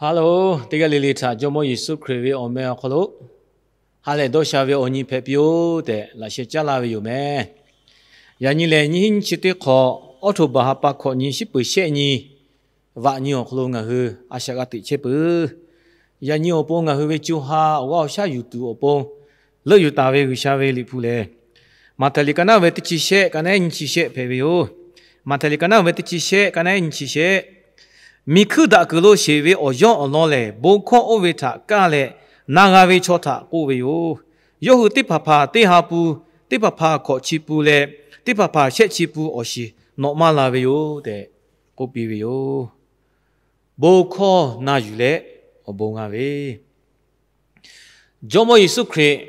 Hello, teˇ g'aˇ le le htaꞈ Jawˇmawˇ Yeˍsuˆ Hkriꞈ ve awˬ meh awˬ hk'aw lo ha lehˬ dawˇ sha ve awˬ nyi hpehꞈ piˇ-oˆ tehꞈ laꞈ sheh caˉ laˇ ve yoˬ meh. Yaꞈ nyi lehˬ, nyiˇ hinˉ nyiˇ chi teˇ hk'awꞈ, October ha pa hkawꞈ nyi, shiˉ peuˍ shehˆ nyi, vaꞈ nyi awˬ hk'aw lo ngaˬ hui a shaꞈ g'a teꞈ chehˇ peuˬ. Yaꞈ nyi awˬ pon ngaˬ hui ve co ha awˬ g'aˇ awˬ shaˉ yuˬ tuˬ awˬ pon leuˆ yuˬ taˍ ve G'uiˬsha ve Liꞈ hpu lehˬ, Maꞈhtehˍ liꞈ ka naˉ ve teˇ chi shehˆ, ka naˉ nyiˇ chi shehˆ hpehꞈ ve yoˬ. Maꞈhtehˍ liꞈ ka naˉ ve teˇ chi shehˆ, ka naˉ nyiˇ chi shehˆ. Miˬ hkuiˇ daꞈ kuiˬ lo sheˍ ve awˬ yawˇ awˬ lawn lehˬ, bon hkawˇ oˇ ve htaꞈ kaˇ leh na g'a ve chaw htaꞈ k'oˆ ve yoˬ. Yawˇ hui teˇ hpaˍ hpaˍ teˇ ha pun, teˇ hpaˍ hpaˍ hkawꞈ chi pun leh, teˇ hpaˍ hpaˍ shehˆ chi pun awˬ shiˍ nawꞈ maˇ la ve yoˬ tehꞈ k'oˆ piˇ ve yoˬ. Bon hkawˇ na yuˬ leh awˬ bon g'a ve, Jawˇmawˇ Yeˍsuˆ Hkriꞈ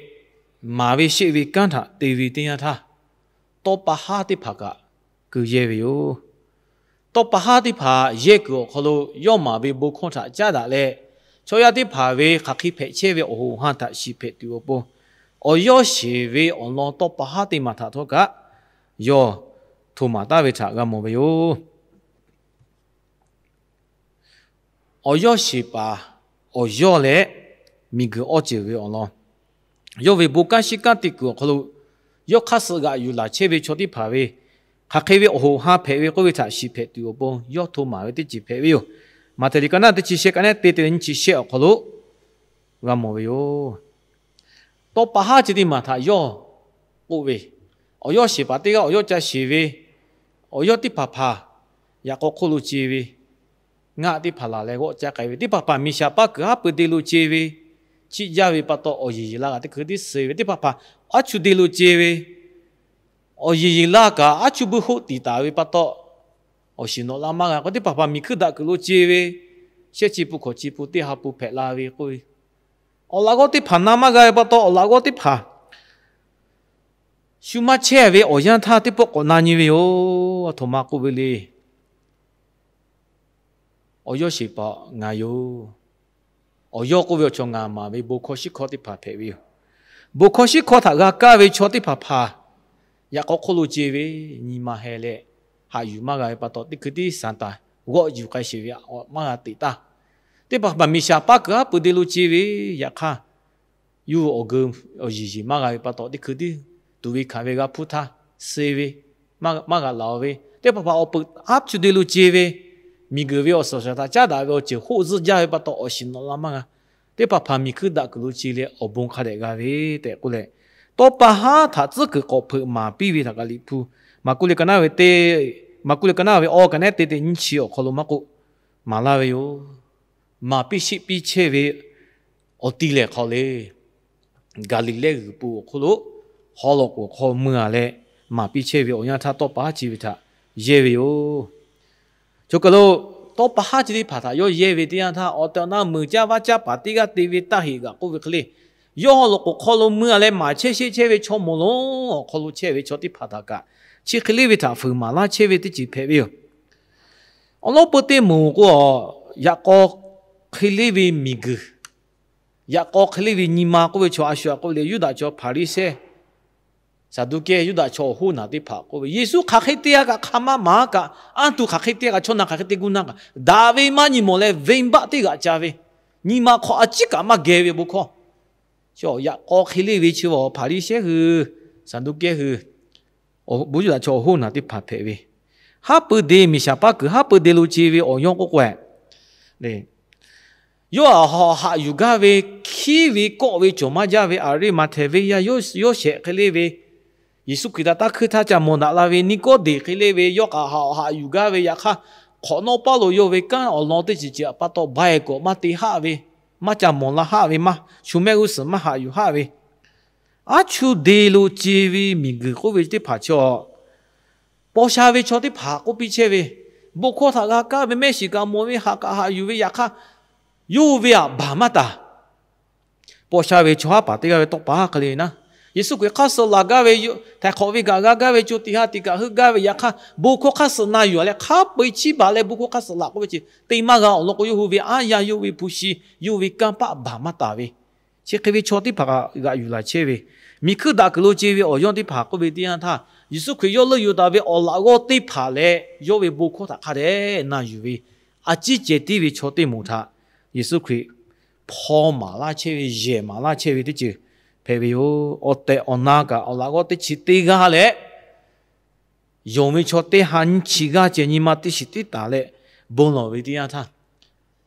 maˍ ve sheˆ ve kanˉ htaꞈ te ve teˇ yanˇ htaˇ, tawˇ pa haˉ teˇ hpaˍ kaꞈ keu yehˇ ve yoˬ. Tawˇ pa haˉ teˇ hpaˍ yehˇ kuiˬ awˬ hk'aw lo yawˇ maˍ ve bon hkawˇ htaꞈ caˉ daꞈ leh, chaw yaˇ teˇ hpaˍ ve hk'aˬ hk'e hpehꞈ chehˇ ve awˬ hoꞈ ha htaꞈ shiˍ hpehꞈ tuˬ awˬ pon, awˬ yawˇ sheˍ ve awˬ lawn tawˇ pa haˉ teˇ maˬ htaꞈ htawˇ kaꞈ yawˇ hto maˍ taˍ ve htaꞈ g'a mawˬ ve yoˬ. Awˬ yawˇ sheˍ paˍ awˬ yawˇ leh miˬguiˬ awˇ ceuˬ ve awˬ lawn, yawˇ ve bon kanˉ shiˉ kanˉ te kuiˬ awˬ hk'aw lo yawˇ hk'aˇ suh g'aꞈ yuˬ laˬ chehˇ ve chaw teˇ hpaˍ ve hk'aˬ hk'e ve awˬ hoꞈ ha hpehꞈ ve k'oˆ ve htaꞈ shiˍ hpehꞈ tuˬ awˬ pon yawˇ hto maˍ ve teˇ ceuˬ hpehꞈ ve yoˬ. Maꞈhtehˍ liꞈ ka naˉ teˇ chi shehˆ, ka naˉ te te nyiˇ chi shehˆ awˬ hk'aw lo g'a mawˬ ve yoˬ. Tawˇ pa haˉ chi teˇ maˬ htaꞈ yawˇ k'oˆ ve, awˬ yawˇ sheˍ paˍ teˇ g'aˇ awˬ yawˇ ca sheˍ ve, awˬ yawˇ teˇ hpaˍ hpaˍ yaꞈ k'aw hk'oˆ lo ce ve, ngaˆ teˇ hpaˍ laˬ leh g'awˆ caˇ k'ai ve, teˇ hpaˍ hpaˍ miˬ shaˍ paˇ kuiˬ haˉ pui de lo ce ve, chiˇ jaˇ ve pa taw awˬ yeˬ yeˬ laˇ g'aꞈ teˇ hkui tiˉ suh ve, teˇ hpaˍ hpaˍ aˉ chuˇ de lo ce ve, awˬ yeˬ yeˬ laˇ kaꞈ aˉ chuˇ buiˇ hoˆ tiˍ taˍ ve pa taw awˬ shiˍ nawꞈ la maˇ g'a k'o, teˇ hpaˍ hpaˍ miˬ hkuiˇ daꞈ kuiˬ lo ce ve, shehˆ chi pun hkawꞈ chi pun teˇ ha pun hpehꞈ la ve k'oˆ ve, awˬ laꞈ g'awˇ teˇ hpaˍ na maˇ g'a ve pa taw awˬ laꞈ g'awˇ teˇ hpaˍ shu maˇ chehˇ ve awˬ yanˇ htaˇ teˇ pawˆ k'awꞈ na nyi ve yoˬ. Aˬ htoꞈ ma k'oˆ ve le. Awˬ yawˇ sheˍ paˍ ngaˬ yoˬ. Awˬ yawˇ k'oˆ ve awˬ chaw ngaˬ maˍ ve bon hkawˇ shiˉ hkawˇ teˇ hpaˍ hpehꞈ ve yoˬ. Bon hkawˇ shiˉ hkawˇ htaꞈ g'a kaˇ ve chaw teˇ hpaˍ hpaˍ yaꞈ k'aw hk'oˆ lo ce ve, nyi ma heh leh haꞈ yuˬ maˇ g'a ve pa taw teˇ hkui tiˉ Saˍtanˍ g'awˆ yuˬ k'ai sheˍ ve maˇ g'a teꞈ taˇ. Teˇ hpaˍ hpaˍ miˬ shaˍ paˇ kuiˬ haˉ pui de lo ce ve, yaꞈ hk'aˇ yawˇ hui awˬ geu awˬ yeˬ yeˬ maˇ g'a ve pa taw teˇ hkui tiˉ tuꞈ ve hkanˍ ve g'a hpuˇ htaˇ suh ve, maˇ g'a laˬ ve, teˇ hpaˍ hpaˍ awˬ peuˬ haˉ chuˇ de lo ce ve, miˬguiˬ ve awˬ suhˍ shaˍ htaꞈ caˉ daꞈ ve awˬ ceuˬ hoˆ zuhˆ jaˇ ve pa taw awˬ shiˍ nawꞈ la maˇ g'a. Teˇ hpaˍ hpaˍ miˬ hkuiˇ daꞈ kuiˬ lo ce leh awˬ bon hk'a dehꞈ g'a ve tehꞈ k'oˆ leh, tawˇ pa haˉ htaꞈ tcuhˉ kuiˬ k'awꞈ hpeuꞈ maˍ piˇ ve htaꞈ kaꞈ Liꞈ hpu Maˍkuˆ liꞈ ka naˉ ve teˇ, Maˍkuˆ liꞈ ka naˉ ve awˬ ka naˉ te te nyiˇ chi awˬ hk'aw lo maˇ k'oˆ, maˍ laˇ ve yoˬ. Maˍ piˇ sheˆ piˇ chehˇ ve awˬ ti lehˬ hk'aw le, Gaˍliˍlehˇ g'uiˬ po awˬ hk'oˆ lo haw loꞈ k'oˍ hk'aw mui a leh maˍ piˇ chehˇ ve awˬ yanˇ htaˇ tawˇ pa haˉ chi ve htaꞈ yehˇ ve yoˬ. Choˬ kaˬ lo tawˇ pa haˉ chi teˇ hpaˍ htaꞈ yawˇ yehˇ ve teˇ yanˇ htaˇ, awˬ tehˬ awˬ na muiˬ caˇ vaˇ caˇ paˍ teˇ g'aˇ te ve taˇ heꞈ g'aꞈ k'oˆ ve hk'e le, yawˇ haw loꞈ k'oˍ hk'aw lo mui a leh maˍ chehˇ sheˆ chehˇ ve chaw moˍ lonˉ awˬ hk'aw lo chehˇ ve chaw teˇ hpaˍ htaꞈ kaꞈ chi hk'e le ve htaꞈ fuiˍ maˍ laˇ chehˇ ve teˇ ceuˬ hpehꞈ ve yoˬ. Awˬ lawn peu teˇ moˍ k'o, yaꞈ k'aw hk'e le ve miˬguiˬ, yaꞈ k'aw hk'e le ve nyi ma k'oˆ ve chaw a shu aꞈ k'oˆ ve le, Yuˇdaꞈ chaw Hpaˍriˍsehˇ, Saˍduˆkehˇ, Yuˇdaꞈ chaw awˬ hoˉ naˬ teˇ hpaˍ k'oˆ ve, Yeˍsuˆ hk'aˬ hk'e te a kaꞈ hk'a maˇ maˍ a kaꞈ, anˇ tuˬ hk'aˬ hk'e te a kaꞈ, chaw naˬ hk'aˬ hk'e te gu na kaꞈ, daꞈ ve maˇ nyi mawˬ leh venˇbaˆ teˇ g'aꞈ ca ve, nyi ma hk'aw a ciˉ kaꞈ maˇ geh ve bon hkawˇ. Yaꞈ k'aw hk'e le ve chi Hpaˍriˍsehˇ hui, Saˍduˆkehˇ hui, bon Yuˇdaꞈ chaw awˬ hoˉ naˬ teˇ hpaˍ hpehꞈ ve, haˉ pui de, miˬ shaˍ paˇ kuiˬ haˉ pui de lo ce ve awˬ yawˇ k'oˆ k'o, yawˇ htaꞈ haꞈ yuˬ gaˇ ve, hkiˉ ve kawˆ ve cawˬ maˇ jaˇ ve Aˍriˆmaꞈhtehˍ venˇ yaˇ Yoˇsehꞈ hk'e le ve, Yeˍsuˆ Hkriꞈ htaꞈ taˇ hkuiˇ htaˇ ca mawˬ daꞈ la ve Niˆkawˇdeˍ hk'e le ve, yawˇ htaꞈ haꞈ haꞈ yuˬ gaˇ ve, yaꞈ hk'aˇ hk'awꞈ nawˉ paˇ lo yawˇ ve kanˉ awˬ lawn teˇ ceuˬ ceuˬ pa taw ba e kawꞈ maˇ te haˆ ve, maˇ ca mawˬ la haˆ ve, maˇ shu mehˆ g'uˇ suhˍ maˇ haꞈ yuˬ haˆ ve, aˉ chuˇ de lo ce ve miˬguiˬ k'oˆ ve teˇ hpaˍ chaw, paw sha ve chaw teˇ hpaˍ k'oˆ piˇ chehˇ ve, bon hkawˇ htaꞈ g'a kaˇ ve, mehˆ shiˍ kaꞈ mawˬ ve, haꞈ kaꞈ haꞈ yuˬ ve, yaꞈ hk'aˇ yawˇ hui ve aꞈ baˬ maˇ taˍ. Paw sha ve chaw haˉ paˍ teˇ g'aˇ ve tawˇ pa haˉ hk'e le naˉ, Yeˍsuˆ Hkriꞈ hk'aˇ suh laˬ gaˇ ve, htaiˍ hk'awꞈ ve kaꞈ g'a gaˇ ve, co tiꞈ ha tiꞈ kaꞈ heuˆ gaˇ ve, yaꞈ hk'aˇ bon hkawˇ hk'aˇ suh na yuˬ a leh hk'a peu-eˬ chiˇ baˬ leh bon hkawˇ hk'aˇ suh laˬ k'oˆ ve chi te maˇ g'a awˬ lawn k'o, yawˇ hui ve aˉ yaˇ yawˇ ve hpu shi, yawˇ ve kanˇ paˆ baˬ maˇ taˍ ve, chi hk'e ve chaw teˇ hpaˍ kaꞈ g'aꞈ yuˬ laˬ chehˇ ve, miˬ hkuiˇ daꞈ kuiˬ lo ce ve awˬ yawˇ teˇ hpaˍ k'oˆ ve teˇ yanˇ htaˇ, Yeˍsuˆ Hkriꞈ yawˇ leuˆ yuˬ taˍ ve awˬ laꞈ g'awˇ teˇ hpaˍ leh yawˇ ve bon hkawˇ htaꞈ hk'a dehꞈ na yuˬ ve, a ciˉ ceh tiˉ ve chaw teˇ moˍ htaꞈ Yeˍsuˆ Hkriꞈ hpaw maˍ laˇ chehˇ ve, yehˬ maˍ laˇ chehˇ ve teˇ ceuˬ hpehꞈ ve yoˬ. Awˬ tehˬ awˬ na kaꞈ awˬ laꞈ g'awˇ teˇ chi teˇ g'aˇ leh, yonˍ ve chaw teˇ ha nyiˇ chi g'aˇ ceh nyi ma teˇ shiˍ tiˉ taˍ leh bon lawˬ ve teˇ yanˇ htaˇ,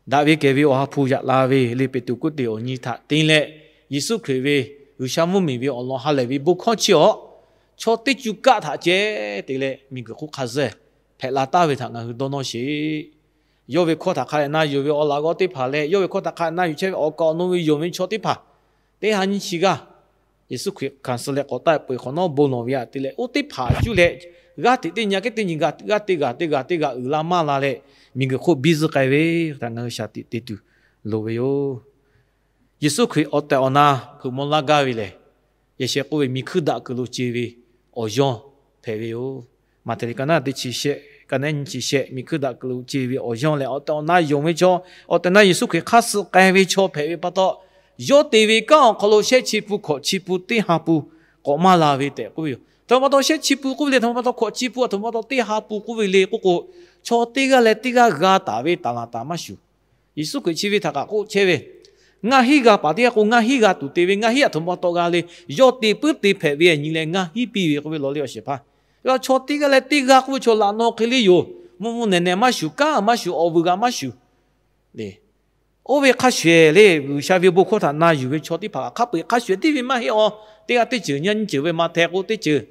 daꞈ ve kehˬ ve Awˬ ha hpu yaꞈ la ve le Peˍtruˆ k'oˆ te awˬ nyi htaꞈ te leh, Yeˍsuˆ Hkriꞈ ve G'uiˬsha mvuhˇmiˬ ve awˬ lawn ha lehˬ ve bon hkawˇ chi awˬ, chaw teˇ cuˇ kaˆ htaꞈ ceh te leh miˬguiˬ hk'oˆ hk'a zuhˇ hpehꞈ la taˍ ve htaꞈ ngaˬ hui dawˇ nawˇ sheˍ. Yawˇ ve hkawˇ htaꞈ hk'a dehꞈ na yuˬ ve awˬ laꞈ g'awˇ teˇ hpaˍ leh, yawˇ ve hkawˇ htaꞈ hk'a dehꞈ na yuˬ chehˇ ve awˬ kaˍ awˬ nu ve yonˍ ve chaw teˇ hpaˍ, teˇ ha nyiˇ chi g'aˇ Yeˍsuˆ Hkriꞈ hkanˍ suh leh k'awꞈ taˆ peuˬ hk'awꞈ nawˉ bon lawˬ ve aꞈ te leh, oˇ teˇ hpaˍ cuˇ leh g'aˇ hteꞈ teˇ nyi kehˉ teˇ nyi g'aˇ teˇ g'aˇ teˇ g'aˇ teˇ g'aˇ uiˍ la maˇ la leh, miˬguiˬ hk'oˆ biˇ zuhˆ k'ai ve htaꞈ ngaˬ hui shaˍ tiꞈ te tuˬ loˍ ve yoˬ. Yeˍsuˆ Hkriꞈ awˬ tehˬ awˬ na hpeuꞈ maw laˇ gaˇ ve lehˬ, yehˬ sheh k'oˆ ve miˬ hkuiˇ daꞈ kuiˬ lo ce ve awˬ yawˇ hpehꞈ ve yoˬ. Maꞈhtehˍ liꞈ ka naˉ teˇ chi shehˆ, ka naˉ nyi chi shehˆ, miˬ hkuiˇ daꞈ kuiˬ lo ce ve awˬ yawˇ lehˬ, awˬ tehˬ awˬ na yonˍ ve chaw, awˬ tehˬ awˬ na Yeˍsuˆ Hkriꞈ hk'aˇ suh k'ai ve chaw hpehꞈ ve pa taw, yawˇ te ve kanˉ awˬ hk'aw lo shehˆ chi pun hkawꞈ chi pun teˇ ha pun k'awꞈ maˇ la ve tehꞈ k'oˆ ve yoˬ. Aˬ htoꞈ ma pa taw shehˆ chi pun k'oˆ ve le, aˬ htoꞈ ma pa taw hkawꞈ chi pun, aˬ htoꞈ ma pa taw teˇ ha pun k'oˆ ve le k'oˆ k'o, chaw teˇ g'aˇ leh teˇ g'aˇ g'a taˍ ve taˍ laˍ taˍ maˇ shuˍ. Yeˍsuˆ Hkriꞈ chi ve htaꞈ kaꞈ k'oˆ chehˇ ve, ngaˇ hinˉ g'a paˍ teˇ g'aˇ k'o, ngaˇ hinˉ g'a tuˬ te ve, ngaˇ hinˉ aˬ htoꞈ ma pa taw g'a le, yawˇ te puiˉ te hpehꞈ ve nyi leh ngaˇ hinˉ piˇ ve k'oˆ ve law le awˬ shehˍ hpaˇ. Chaw teˇ g'aˇ leh teˇ g'aˇ k'oˆ ve chaw laꞈ naw hk'e le yoˬ. Mvuhˇ mvuhˇ nehˬ nehˬ maˇ shuˍ, kanˉ maˇ shuˍ, awˬ vuiˬ g'a maˇ shuˍ le. Oˇ ve hk'a shuˍ le, G'uiˬsha ve bon hkawˇ htaꞈ na yuˬ ve chaw teˇ hpaˍ hk'a peu-eˬ hk'a shuˍ tiˉ ve maˇ heˆ aw. Teˇ g'aˇ teˇ ceuˬ, nyi nyi ceuˬ ve Maꞈhtehˍ k'o teˇ ceuˬ,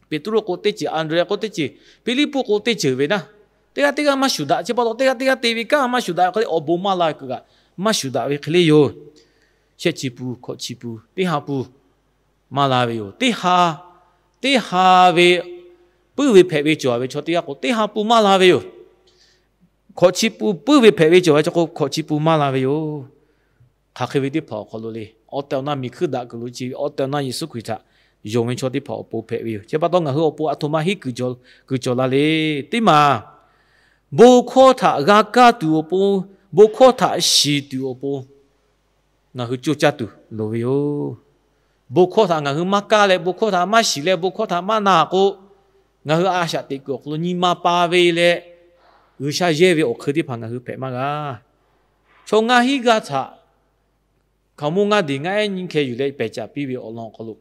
Peˍtruˆ k'o teˇ ceuˬ, Anˍdrehˍ k'o teˇ ceuˬ, Hpiˇliˇpuˆ k'o teˇ ceuˬ ve naˇ, teˇ g'aˇ teˇ g'aˇ maˇ shuˍ daꞈ. Chi pa taw teˇ g'aˇ teˇ g'aˇ te ve kanˉ maˇ shuˍ daꞈ ve hk'e le, awˬ bon maˇ la kuiˬ kaꞈ maˇ shuˍ daꞈ ve hk'e le yoˬ. Shehˆ chi pun, hkawꞈ chi pun, teˇ ha pun maˇ la ve yoˬ. Teˇ ha, teˇ ha ve puiˉ ve hpehꞈ ve cawˬ ve chaw teˇ g'aˇ k'o, teˇ ha pun maˇ la ve yoˬ. Hkawꞈ chi pun puiˉ ve hpehꞈ ve cawˬ ve chaw k'o, hkawꞈ chi pun maˇ la ve yoˬ. Hk'aˬ hk'e ve teˇ hpaˍ awˬ hk'aw lo le, awˬ tehˬ awˬ na miˬ hkuiˇ daꞈ kuiˬ lo ce ve, awˬ tehˬ awˬ na Yeˍsuˆ Hkriꞈ htaꞈ yonˍ ve chaw teˇ hpaˍ awˬ pon hpehꞈ ve yoˬ. Chi pa taw ngaˬ hui awˬ pon aˬ htoꞈ ma henˇ kuiˬ cawˬ, kuiˬ cawˬ la le. Teˇ maˬ, bon hkawˇ htaꞈ g'a kaˇ tuˬ awˬ pon, bon hkawˇ htaꞈ shiˍ tuˬ awˬ pon ngaˬ hui coˇ caˇ tuˬ loˍ ve yoˬ. Bon hkawˇ htaꞈ ngaˬ hui maˇ kaˇ leh, bon hkawˇ htaꞈ maˇ shiˍ leh, bon hkawˇ htaꞈ maˇ na k'o, ngaˬ hui a shaꞈ teꞈ kuiˬ awˬ hk'aw lo nyi ma pa ve leh, G'uiˬsha yehˇ ve awˬ hk'eun teˇ hpaˍ ngaˬ hui hpehꞈ maˇ g'a. Chaw ngaˇ hinˉ g'aˇ htaꞈ hkaoˍmonˇ ngaˇ diˬ ngaˇ ehˉ nyiˇ hkeh yuˬ leh pehˬ caˍ piˇ ve awˬ lawn awˬ hk'aw lo,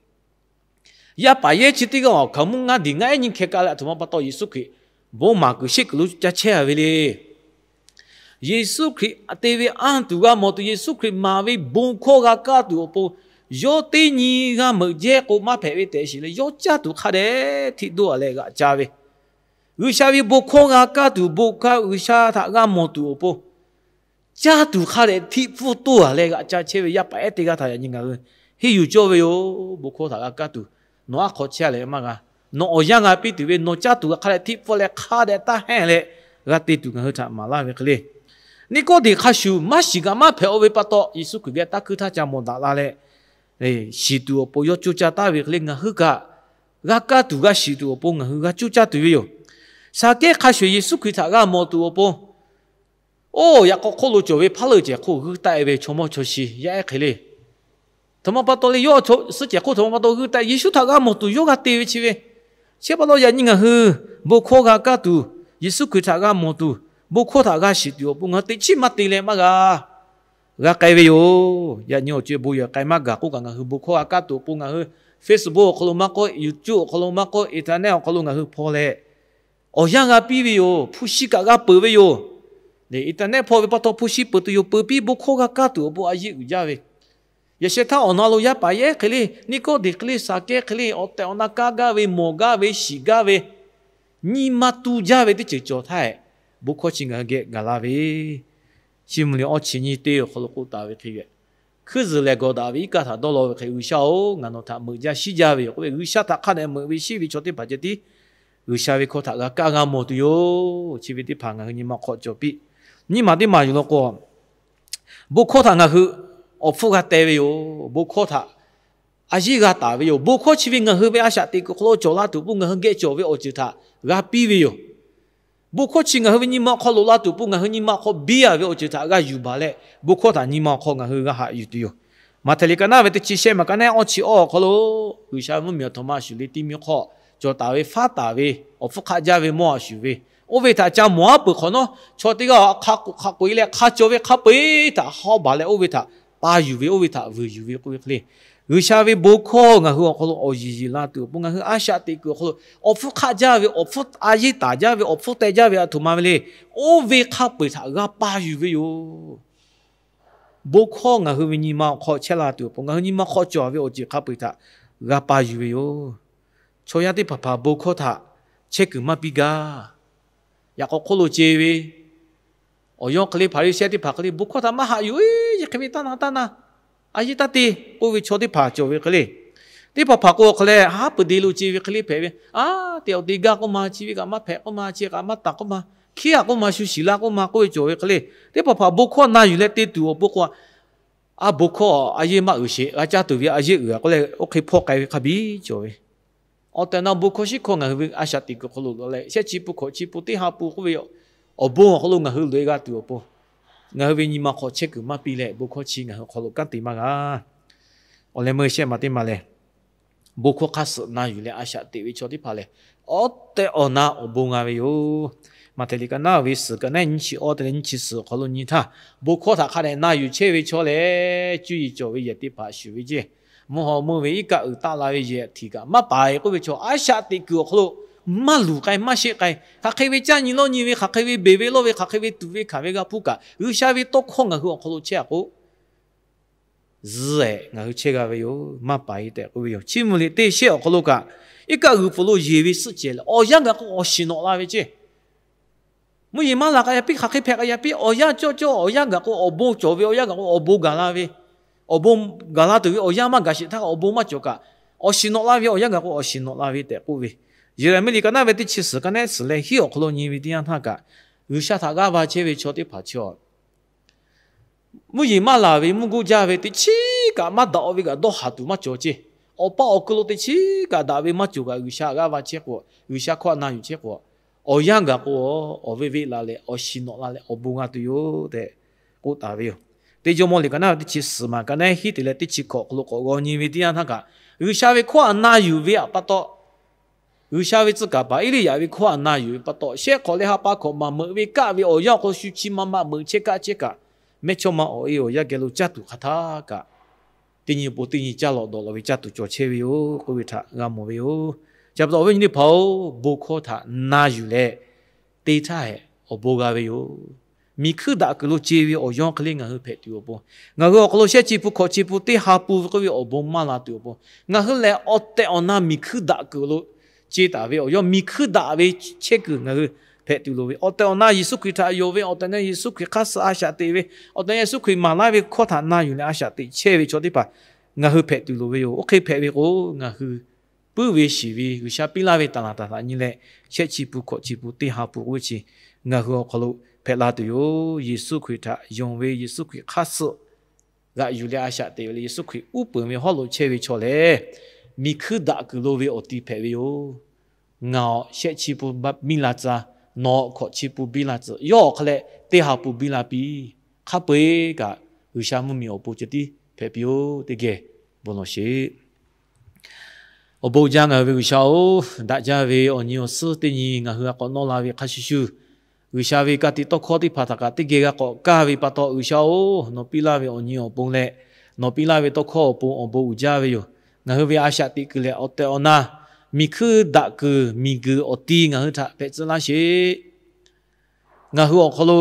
yaˇ paˍ yehˇ chi teˇ g'aˇ hkaoˍmonˇ ngaˇ diˬ ngaˇ ehˉ nyiˇ hkeh kaꞈ leh, aˬ htoꞈ ma pa taw Yeˍsuˆ Hkriꞈ bon maˍ kuiˬ sheˆ kuiˬ lo ca chehˇ a ve le. Yeˍsuˆ Hkriꞈ te ve anˇ tuˬ g'a mawˬ tuˬ, Yeˍsuˆ Hkriꞈ maˍ ve bon hkawˇ g'a kaˇ tuˬ awˬ pon, yawˇ teˇ nyi g'a meuꞈ jehˇ k'o maˇ hpehꞈ ve tehꞈ shiˍ leh, yawˇ caˇ tuˬ hk'a dehꞈ htiˆ doˇ a leh g'aꞈ ca ve, G'uiˬsha ve bon hkawˇ g'a kaˇ tuˬ, bon hkawˇ G'uiˬsha htaꞈ g'a mawˬ tuˬ awˬ pon caˇ tuˬ hk'a dehꞈ htiˆ pfuhˇ toˇ a leh g'aꞈ ca chehˇ ve yaˇ paˍ ehˉ teˇ g'aˇ htaꞈ yaꞈ nyi ngaˬ hui henˇ yuˬ cawˇ ve yoˬ. Bon hkawˇ htaꞈ g'a kaˇ tuˬ, nawˬ aˉ hk'aw chehˇ a leh maˇ g'a. Nawˬ awˬ yanˇ g'a piˇ tuˬ ve, nawˬ caˇ tuˬ hk'a dehꞈ htiˆ pfuhˇ leh hk'a dehꞈ taˇ hehnˇ leh g'a te tuˬ ngaˬ hui htaꞈ maˍ laˇ ve hk'e le. Niˆkawˇdeˍ hk'a shuˍ maˇ shiˍ kaꞈ maˇ hpehꞈ-o ve pa taw, Yeˍsuˆ Hkriꞈ geh taˇ hkuiˇ htaˇ ca mawˬ daꞈ la leh, shiˍ tuˬ awˬ pon yawˇ coˇ caˇ taˍ ve hk'e le, ngaˬ hui kaꞈ g'a kaˇ tuˬ g'a shiˍ tuˬ awˬ pon ngaˬ hui g'a coˇ caˇ tuˬ ve yoˬ. Saˍkehˇ hk'a shuˍ Yeˍsuˆ Hkriꞈ htaꞈ g'a mawˬ tuˬ awˬ pon, oˇ yaꞈ k'aw hk'oˆ lo cawˬ ve hpaˉ leuˆ cehˬ hk'oˆ g'uiˇ taˆ-e ve chaw mawˇ chaw shi yaˇ ehˉ hk'e le. Aˬ htoꞈ ma pa taw le, yawˇ suhˉ cehˬ hk'oˆ aˬ htoꞈ ma pa taw g'uiˇ taˆ, Yeˍsuˆ htaꞈ g'a mawˬ tuˬ yawˇ g'a te ve chi ve. Chi pa taw yaꞈ nyi ngaˬ hui bon hkawˇ g'a kaˇ tuˬ, Yeˍsuˆ Hkriꞈ htaꞈ g'a mawˬ tuˬ, bon hkawˇ htaꞈ g'a shiˍ tuˬ awˬ pon ngaˬ hui teꞈ chiˉ maˇ te leh maˇ g'a g'a k'ai ve yoˬ. Yaꞈ nyi awˬ co-e bon yehˬ k'ai maˇ gaˬ k'oˆ kaꞈ, ngaˬ hui bon hkawˇ g'a kaˇ tuˬ awˬ pon ngaˬ hui Facebook awˬ hk'aw lo maˇ k'oˆ, YouTube awˬ hk'aw lo maˇ k'oˆ, internet awˬ hk'aw lo ngaˬ hui hpaw leh, awˬ yanˇ g'a piˇ ve yoˬ. Hpu shi kaꞈ g'a peuˬ ve yoˬ. Internet hpaw ve pa taw hpu shi peuˬ tuˬ yoˬ. Peuˬ piˇ bon hkawˇ g'a kaˇ tuˬ awˬ pon a yeˆ uiˍ jaˇ ve, yaꞈ sheh htaˇ awˬ na lo yaˇ paˍ yehˉ hk'e le, Niˆkawˇdeˍ hk'e le, Saˍkehˇ hk'e le, awˬ tehˬ awˬ na kaˇ gaˇ ve, mawˬ gaˇ ve, shiˍ gaˇ ve, nyi ma tu jaˇ ve teˇ ceuˬ cawˬ htaˇ, bon hkawˇ chi ngaˬ hui geh gaˬ la ve, Chiˇ mvuh liꞈ awˇ chi nyiˇ teˇ awˬ hk'aw lo k'oˆ taˍ ve hk'e, hkuiˇ zuhˬ lehˬ gawˬ daꞈ ve iˉ kaˆ htaꞈ dawˇ law ve hk'e, G'uiˬsha-oˬ, ngaˬ nawˬ htaꞈ meuꞈ jaˇ shiˉ jaˇ ve yoˬ k'oˆ ve, G'uiˬsha htaꞈ hk'a dehꞈ meuꞈ ve shiˉ ve chaw teˇ hpaˍ ceh tiˉ G'uiˬsha ve hkawˇ htaꞈ g'a kaˇ g'a mawˬ tuˬ yoˬ. Chi ve teˇ hpaˍ ngaˬ hui nyi ma hk'aw cawˬ piˇ. Nyiˇ maˬ teˇ maˬ yuˬ law k'o, bon hkawˇ htaꞈ ngaˬ hui awˬ hpfuhˇ g'a teh ve yoˬ. Bon hkawˇ htaꞈ a yiˉ g'a taˍ ve yoˬ. Bon hkawˇ chi ve ngaˬ hui ve a shaꞈ teꞈ kuiˬ hk'aw lo cawˬ la tuˬ awˬ pon ngaˬ hui geh cawˬ ve awˬ ceuˬ htaꞈ g'a piˇ ve yoˬ. Bon hkawˇ chi ngaˬ hui ve nyi ma awˬ hk'aw loꞈ la tuˬ awˬ pon ngaˬ hui nyi ma awˬ hk'aw biˇ a ve awˬ ceuˬ htaꞈ g'a yuˬ baˬ leh, bon hkawˇ htaꞈ nyi ma awˬ hk'aw ngaˬ hui g'a haꞈ yuˬ tuˬ yoˬ. Maꞈhtehˍ liꞈ ka naˉ ve teˇ chi shehˆ maˬ ka naˉ awˇ chi awˇ awˬ hk'aw lo, G'uiˬsha mvuhˇmiˬ aˬ htoꞈ ma shuˍ le, tiˇ miˇ hk'aw cawˬ taˍ ve, faˉ taˍ ve, awˬ hpfuhˇ hk'aˆ jaˇ ve, mawˇ a shuˍ ve, Oˇ ve htaꞈ ca mawˬ aˉ peuˬ hk'awꞈ nawˉ, chaw teˇ g'aˇ hk'a k'oꞈ hk'a k'oꞈ e leh hk'a cawˬ ve hk'a peu-eˬ htaꞈ haw baˬ leh oˇ ve htaꞈ pa yuˬ ve, oˇ ve htaꞈ vuiˬ yuˬ ve k'oˆ ve hk'e le. G'uiˬsha ve bon hkawˇ ngaˬ hui awˬ hk'aw lo awˬ yiˬ yeˬ la tuˬ awˬ pon, ngaˬ hui a shaꞈ teꞈ kuiˬ awˬ hk'aw lo awˬ hpfuhˇ hk'aˆ jaˇ ve, awˬ hpfuhˇ a yeˇ taˍ jaˇ ve, awˬ hpfuhˇ teh jaˇ ve a htoꞈ ma ve le. Oˇ ve hk'a peu-eˬ htaꞈ g'a pa yuˬ ve yoˬ. Bon hkawˇ ngaˬ hui ve nyi ma awˬ hk'aw chehˇ la tuˬ awˬ pon, ngaˬ hui nyi ma hk'aw cawˬ ve awˬ ceuˬ hk'a peu-eˬ htaꞈ g'a pa yuˬ ve yoˬ. Chaw yaˇ teˇ hpaˍ hpaˍ bon hkawˇ htaꞈ chehˇ kuiˬ maˇ piˇ gaˇ. Yaꞈ k'aw hk'oˆ lo ce ve awˬ yawˇ hk'e le, Hpaˍriˍsehˇ teˇ hpaˍ hk'e le, bon hkawˇ htaꞈ maˇ haꞈ yuˬ, eˇ, yehˬ hk'e ve taˇ na taˇ na, a yeˇ taˇ te k'oˆ ve chaw teˇ hpaˍ cawˬ ve hk'e le. Teˇ hpaˍ hpaˍ k'o hk'e leh, haˉ peuˬ de lo ce ve hk'e le hpehꞈ ve, a, te awˬ te gaˇ k'oˆ ma, chi ve kaꞈ maˇ hpehꞈ k'oˆ ma, chi kaꞈ maˇ taˍ k'oˆ ma, hkiˉ a k'oˆ ma, shu shiˍ la k'oˆ ma k'oˆ ve cawˬ ve hk'e le. Teˇ hpaˍ hpaˍ bon hkawˇ na yuˬ leh te tuˬ awˬ pon k'o, a, bon hkawˇ a yeˇ maˇ uiˍ sheˍ, g'a caˇ tuˬ ve a yeˇ uiˍ a k'oˆ leh, oˇ hk'e hpawˇ k'ai ve hk'a biˇ cawˬ ve. Awˬ tehˬ awˬ na bon hkawˇ shinˉ hkawˇ ngaˬ hui ve a shaꞈ teꞈ kuiˬ awˬ hk'aw lo lawˬ leh, shehˆ chi pun hkawꞈ chi pun teˇ ha pun k'oˆ ve awˬ bon awˬ hk'aw lo ngaˬ hui loꞈ e g'a tuˬ awˬ pon, ngaˬ hui ve nyi ma hk'aw chehˇ kuiˬ maˇ piˇ leh, bon hkawˇ chi ngaˬ hui awˬ hk'aw lo kanˉ te maˇ g'a. Awˬ leh meuˇ shehˆ ma teˇ ma lehˬ, bon hkawˇ hk'aˇ suh na yuˬ leh a shaꞈ teꞈ ve chaw teˇ hpaˍ lehˬ, awˬ tehˬ awˬ na awˬ bon g'a ve yoˬ. Maꞈhtehˍ liꞈ ka naˉ ve suhˍ ka naˉ nyiˇ chi awˇ te leh nyiˇ chi suhˍ awˬ hk'aw lo nyi htaˇ, bon hkawˇ htaꞈ hk'a dehꞈ na yuˬ chehˇ ve chaw lehˬ, cuˇ yiˍ cawˬ ve yehˬ teˇ hpaˍ shuˍ ve ceˇ. Mvuhˇ haw meuˇ ve iˉ kaˆ uiˍ taˆ la ve yehˬ htiꞈ kaꞈ maˇ paiˍ k'oˆ ve chaw, a shaꞈ teꞈ kuiˬ awˬ hk'aw lo maˇ luˬ k'ai, maˇ sheˆ k'ai. Hk'aˬ hk'e ve caˇ nyi lawˇ nyi ve, hk'aˬ hk'e ve beˬ ve lawˇ ve, hk'aˬ hk'e ve tuꞈ ve hkanˍ ve g'a hpuˇ kaꞈ, G'uiˬsha ve tawˇ hkawˇ ngaˬ hui awˬ hk'aw lo chehˇ a k'o, zuhꞈ ehˍ ngaˬ hui chehˇ g'a ve yoˬ, maˇ paiˍ tehꞈ k'oˆ ve yoˬ. Chiˇ mvuh liꞈ teˇ shehˆ awˬ hk'aw lo kaꞈ, iˉ kaˆ g'uiˬ pfuhˍ lo yeˬ ve suhˆ cehˬ leh awˬ yanˇ gaˬ k'o awˬ shiˍ nawꞈ la ve ceˇ. Mvuhˇ yeˬ maˇ laˬ k'ai yaꞈ piˇ, hk'aˬ hk'e hpehꞈ k'ai yaꞈ piˇ, awˬ yanˇ cawˇ cawˇ awˬ yanˇ gaˬ k'o awˬ bon cawˬ ve, awˬ yanˇ gaˬ k'o awˬ bon gaˬ la ve, awˬ bon gaˬ la tuˬ ve awˬ yanˇ maˇ gaˬ sheˍ htaˇ kaꞈ awˬ bon maˇ cawˬ kaꞈ, awˬ shiˍ nawꞈ la ve, awˬ yanˇ gaˬ k'o awˬ shiˍ nawꞈ la ve tehꞈ k'oˆ ve. Yeˍraˍmiˆ liꞈ ka naˉ ve teˇ chi suhˍ ka naˉ suhˍ leh hiˉ awˬ hk'aw lo nyi ve teˇ yanˇ htaˇ kaꞈ, G'uiˬsha htaꞈ g'aˇ va chehˇ ve chaw teˇ hpaˍ chi a, mvuhˇ yeˬ maˇ laˬ ve mvuhˇ goˇ jaˇ ve teˇ chiˉ kaꞈ maˇ daꞈ ve kaꞈ dawˇ haˍ tuˬ maˇ cawˬ ceˇ. Awˬ pa awˬ kuiˬ lo teˇ chiˉ kaꞈ daꞈ ve maˇ cawˬ kaꞈ G'uiˬsha g'aˇ va chehˇ k'o, G'uiˬsha hkawˇ htaꞈ na yuˬ chehˇ k'o, awˬ yanˇ gaˬ k'o awˬ ve ve la leh awˬ shiˍ nawꞈ la leh awˬ bon g'a tuˬ yoˬ tehꞈ k'oˆ taˍ ve yoˬ. Teˇ Jawˇmawˇ liꞈ ka naˉ ve teˇ chi suhˍ maˬ ka naˉ hiˉ te leh teˇ chi hkawꞈ awˬ hk'aw lo k'awꞈ g'aw nyi ve teˇ yanˇ htaˇ kaꞈ, G'uiˬsha ve hkawˇ htaꞈ na yuˬ ve htaꞈ pa taw, G'uiˬsha ve tcuh kaˍ paˍ Eˇliˇyaꞈ ve hkawˇ htaꞈ na yuˬ ve pa taw, shehˆ hk'awꞈ leh ha pa hkawꞈ maˍ meuꞈ ve kaˆ ve awˬ yanˇ awˬ hk'aw lo shu chi ma ma meuꞈ chehˇ kaˆ chehˇ kaꞈ, mehˇchawˇma awˬ e awˬ yanˇ geh lo caˇ tuˬ hk'aˬ htaˇ kaꞈ, teˇ nyi pon teˇ nyi caˇ lawꞈ dawˬ lawꞈ ve caˇ tuˬ cawˬ chehˇ ve yoˬ k'oˆ ve htaꞈ g'a mawˬ ve yoˬ. Chi pa taw awˬ viˉ awˬ nyi teˇ hpaˍ-oˬ, bon hkawˇ htaꞈ na yuˬ leh te htaˇ hehꞈ awˬ bon g'a ve yoˬ. Miˬ hkuiˇ daꞈ kuiˬ lo ce ve awˬ yanˇ hk'e le ngaˬ hui hpehꞈ tuˬ awˬ pon, ngaˬ hui awˬ hk'aw lo shehˆ chi pun hkawꞈ chi pun teˇ ha pun ve k'oˆ ve awˬ bon maˇ la tuˬ awˬ pon, ngaˬ hui lehˬ awˬ tehˬ awˬ na miˬ hkuiˇ daꞈ kuiˬ lo ce taˍ ve awˬ yanˇ, miˬ hkuiˇ daꞈ ve chehˇ kuiˬ ngaˬ hui hpehꞈ tuˬ loˍ ve, awˬ tehˬ awˬ na Yeˍsuˆ Hkriꞈ htaꞈ yonˍ ve, awˬ tehˬ awˬ na Yeˍsuˆ Hkriꞈ hk'aˇ suh a shaꞈ teꞈ ve, awˬ tehˬ awˬ na Yeˍsuˆ Hkriꞈ maˍ laˇ ve hkawˇ htaꞈ na yuˬ leh a shaꞈ teꞈ chehˇ ve chaw teˇ hpaˍ ngaˬ hui hpehꞈ tuˬ loˍ ve yoˬ. Oˇ hk'e hpehꞈ ve k'o, ngaˬ hui puiˉ ve shiˍ ve G'uiˬsha piˇ laˇ ve taˍ laˍ taˍ htaꞈ nyi leh, shehˆ chi pun hkawꞈ chi pun teˇ ha pun k'oˆ ve chi ngaˬ hui awˬ hk'aw lo hpehꞈ la tuˬ yoˬ. Yeˍsuˆ Hkriꞈ htaꞈ yonˍ ve, Yeˍsuˆ Hkriꞈ hk'aˇ suh g'aꞈ yuˬ leh a shaꞈ teꞈ ve leh, Yeˍsuˆ Hkriꞈ uˉ peunˍ ve hawˉ lo chehˇ ve chaw lehˬ, miˬ hkuiˇ daꞈ kuiˬ lo ve awˬ ti hpehꞈ ve yoˬ. Ngaˬ awˬ shehˆ chi pun biˇ la tcuh, nawˬ hkawꞈ chi pun biˇ la tcuh, yawˇ awˬ hk'aw leh teˇ ha pun biˇ la piˇ. Hk'a peu-eˬ kaꞈ G'uiˬsha mvuhˇmiˬ awˬ pon ceh tiˉ hpehꞈ piˇ-oˬ. Teˇ geh bon lawˬ sheˍ. Awˬ bon jaˇ ngaˬ hui ve G'uiˬsha-oˬ, daꞈ jaˇ ve awˬ nyi awˬ suhˉ teˇ nyi ngaˬ hui g'a k'awꞈ nawˇ la ve hk'a shuˍ shuˍ, G'uiˬsha ve ka tiꞈ tawˇ hkawˇ teˇ hpaˍ htaꞈ kaꞈ teˇ geh g'a k'awꞈ kaˇ ve pa taw, G'uiˬsha-oˬ, nawˬ piˇ laˇ ve awˬ nyi awˬ pon leh nawˬ piˇ laˇ ve tawˇ hkawˇ awˬ pon awˬ bon uiˍ jaˇ ve yoˬ. Ngaˬ hui ve a shaꞈ teꞈ kuiˬ lehˬ, awˬ tehˬ awˬ na miˬ hkuiˇ daꞈ kuiˬ miˬguiˬ awˬ ti ngaˬ hui htaꞈ hpehꞈ tcuh laˇ sheˍ. Ngaˬ hui awˬ hk'aw lo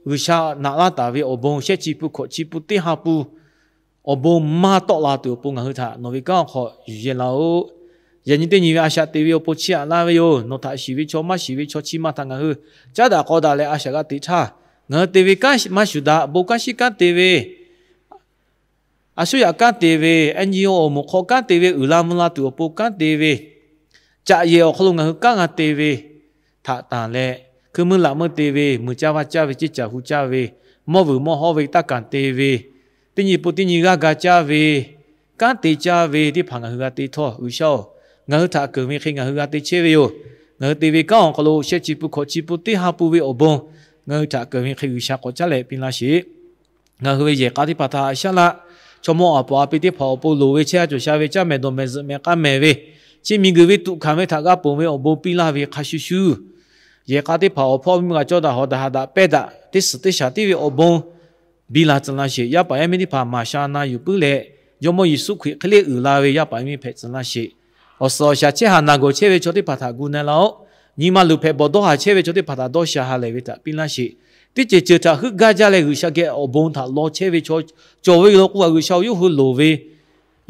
G'uiˬsha naꞈ laˇ taˍ ve awˬ bon shehˆ chi pun hkawꞈ chi pun teˇ ha pun awˬ bon maˇ tawˆ la tuˬ awˬ pon ngaˬ hui htaꞈ nawˬ ve kanˉ awˬ hk'aw yuˬ yehˇ laˇ-oˆ. Yaꞈ nyi teˇ nyi ve a shaꞈ teꞈ ve awˬ pon chiˇ aꞈ laˇ ve yoˬ. Nawˬ htaꞈ shiˍ ve chaw maˇ shiˍ ve chaw chi ma htaꞈ ngaˬ hui caˉ daꞈ k'aw daꞈ leh a shaꞈ g'a teꞈ htaˇ, ngaˬ hui te ve kanˉ maˇ shuˍ daꞈ, bon kanˉ shiˉ kanˉ te ve, a shuˉ yaꞈ kanˉ te ve, NGO awˬ moˍ hk'aw kanˉ te ve, uiˍ la mvuh la tuˬ awˬ pon kanˉ te ve, caꞈ yehˬ awˬ hk'aw lo ngaˬ hui kanˉ g'a te ve htaꞈ tanˬ leh, hkui meuˇ laꞈ meuˇ te ve, muiˬ caˇ vaˇ caˇ ve, ceˇ caˬ hu caˇ ve, mawˇ vuiˬ mawˇ hawˇ ve taˇ kanˬ te ve, teˇ nyi pon teˇ nyi g'aˇ ga caˇ ve, kanˉ te caˇ ve teˇ hpaˍ ngaˬ hui g'a te htawˇ, G'uiˬsha-oˬ, ngaˬ hui htaꞈ keunˍ ve hk'e ngaˬ hui g'a te chehˇ ve yoˬ. Ngaˬ hui te ve kanˉ awˬ hk'aw lo shehˆ chi pun hkawꞈ chi pun teˇ ha pun ve awˬ bon ngaˬ hui htaꞈ keunˍ ve hk'e G'uiˬsha k'awꞈ caˉ leh piˇ laˇ sheˍ. Ngaˬ hui ve yehˬ k'a teˇ hpaˍ htaꞈ shaˉ laˆ. Chaw mawˇ aˬ paˍ a pi teˇ hpaˍ awˬ pon loˍ ve chehˇ a cawˬ sha ve caˇ mehˍ dawˬ mehˍ zuhꞈ mehˍ k'aˇ mehˍ ve, chi miˬguiˬ ve tuꞈ hkanˍ ve htaꞈ g'a ponˬ ve awˬ bon piˇ laˇ ve hk'a shuˍ shuˍ, Yehˬ k'a teˇ hpaˍ awˬ hpawˇ mvuhˇ g'a cawˇ daꞈ hawˍ daꞈ haꞈ daꞈ pehˇ daꞈ teˇ suhˍ teˇ shaˍ tiˉ ve awˬ bon biˇ la tcuh laˇ sheˍ. Yaˇ paˍ yaˇ miˇ teˇ hpaˍ maˍ sha na yuˬ puiˉ leh, Jawˇmawˇ Yeˍsuˆ Hkriꞈ hk'e le uiˍ la ve yaˇ paˍ yaˇ miˇ hpehꞈ tcuh laˇ sheˍ. Awˬ suhˍ awˬ shaˍ chehˇ haˍ naˬ gawˬ chehˇ ve chaw teˇ hpaˍ htaꞈ gu na laˇ-oˆ. Nyi ma luˬ hpehꞈ bawˬ dawˇ haˍ chehˇ ve chaw teˇ hpaˍ htaꞈ dawˇ sha ha lehˬ ve htaꞈ piˇ laˇ sheˍ. Teˇ ceuˬ ceuˬ htaꞈ heuˆ gaˇ jaˇ leh G'uiˬsha geh awˬ bon htaꞈ law chehˇ ve chaw, cawˬ ve yoˬ law k'o, G'uiˬsha awˬ yawˇ hui loˍ ve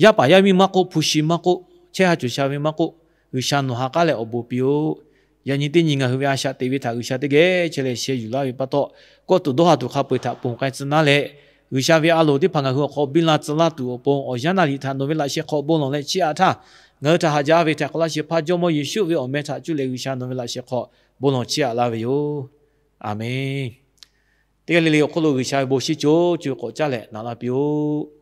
yaˇ paˍ yaˇ miˇ maˇ k'oˆ, hpu shi maˇ k'oˆ, chehˇ ha cawˬ sha ve maˇ k'oˆ, G'uiˬsha nawˬ ha k'aˉ leh awˬ bon piˇ-oˆ. Yaꞈ nyi teˇ nyi ngaˬ hui ve a shaꞈ teꞈ ve htaꞈ G'uiˬsha teˇ geh chehˇ leh sheh yuˬ laˇ ve pa taw, kawˆ tuˬ dawˇ ha tuˬ hk'a peu-eˬ htaꞈ ponˬ k'ai tcuh naˉ leh, G'uiˬsha ve a loˍ teˇ hpaˍ ngaˬ hui awˬ hk'aw biˇ la tcuh laˇ tuˬ awˬ pon awˬ yanˇ naˍ riˍ htaꞈ nawˬ ve laꞈ sheh hk'aw bon lawˬ leh chiˇ aꞈ htaˇ, ngaˬ hui htaꞈ haꞈ jaˇ ve htaꞈ k'awꞈ laˇ shehˍ hpaˇ Jawˇmawˇ Yeˍsuˆ ve awˬ meh htaꞈ cuˇ leh G'uiˬsha nawˬ ve laꞈ sheh hk'aw bon lawˬ chiˇ aꞈ laˇ ve yoˬ. Aˍmenˍ. Teˇ g'aˇ le le awˬ hk'oˆ lo G'uiˬsha ve bon shiˍ co co k'awꞈ caˇ leh naꞈ laˇ piˇ-oˆ.